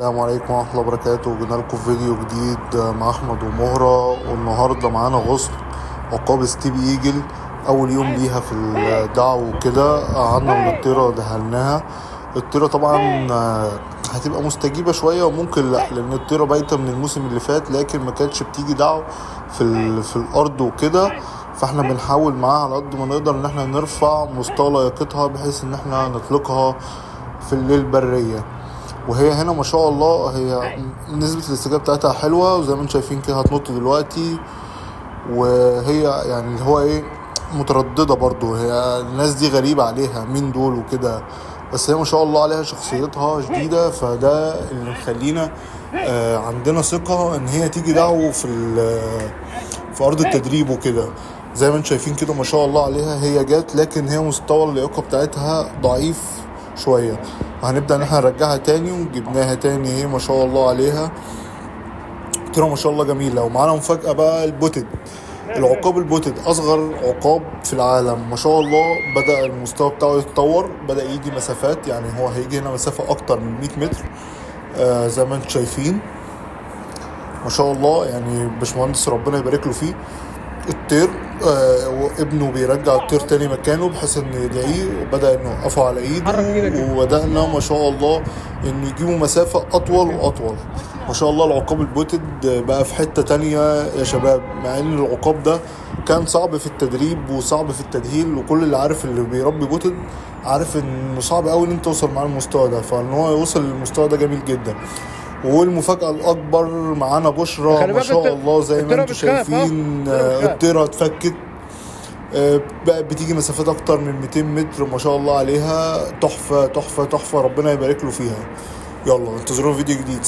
السلام عليكم ورحمة الله وبركاته. جينا لكم في فيديو جديد مع أحمد ومهرة، والنهاردة معانا غصن عقاب steppe eagle، أول يوم ليها في الدعو وكده. قعدنا من الطيرة دهلناها. الطيرة طبعا هتبقى مستجيبة شوية وممكن لا، لأن الطيرة بايتة من الموسم اللي فات، لكن ما كانتش بتيجي دعو في الأرض وكده. فاحنا بنحاول معاها على قد ما نقدر ان احنا نرفع مستوى لياقتها بحيث ان احنا نطلقها في الليل برية. وهي هنا ما شاء الله هي نسبة الاستجابة بتاعتها حلوة، وزي ما انتم شايفين كده هتنط دلوقتي، وهي يعني اللي هو ايه مترددة برضو، هي الناس دي غريبة عليها مين دول وكده، بس هي ما شاء الله عليها شخصيتها شديدة، فده اللي مخلينا عندنا ثقة ان هي تيجي دعوة في ارض التدريب وكده. زي ما انتم شايفين كده ما شاء الله عليها هي جت، لكن هي مستوى اللياقة بتاعتها ضعيف شوية، وهنبدأ ان احنا نرجعها تاني، وجبناها تاني اهي ما شاء الله عليها. طيرة ما شاء الله جميلة. ومعانا مفاجأة بقى، ال booted، العقاب ال booted أصغر عقاب في العالم ما شاء الله، بدأ المستوى بتاعه يتطور، بدأ يجي مسافات، يعني هو هيجي هنا مسافة أكتر من 100 متر زي ما انتم شايفين ما شاء الله. يعني باشمهندس ربنا يبارك له فيه الطير، وابنه بيرجع الطير تاني مكانه بحيث انه يدعيه، وبدأ انه يوقفه على ايده، حرك ايدك كده. وبدأنا ما شاء الله انه يجيبوا مسافة اطول واطول. ما شاء الله العقاب ال booted بقى في حتة تانية يا شباب، مع ان العقاب ده كان صعب في التدريب وصعب في التدهيل، وكل اللي عارف اللي بيربي booted عارف انه صعب قوي ان انت توصل معاه المستوى ده، فان هو يوصل للمستوى ده جميل جدا. والمفاجأة الأكبر معانا بشرى خلي ما بالك شاء الله زي ما الطيرة انتم بتخاف، ها؟ شايفين، الطيرة بتخاف. الطيرة اتفكت، بقت بتيجي مسافات أكتر من 200 متر ما شاء الله عليها، تحفة تحفة تحفة، ربنا يبارك له فيها. يلا انتظرونا فيديو جديد.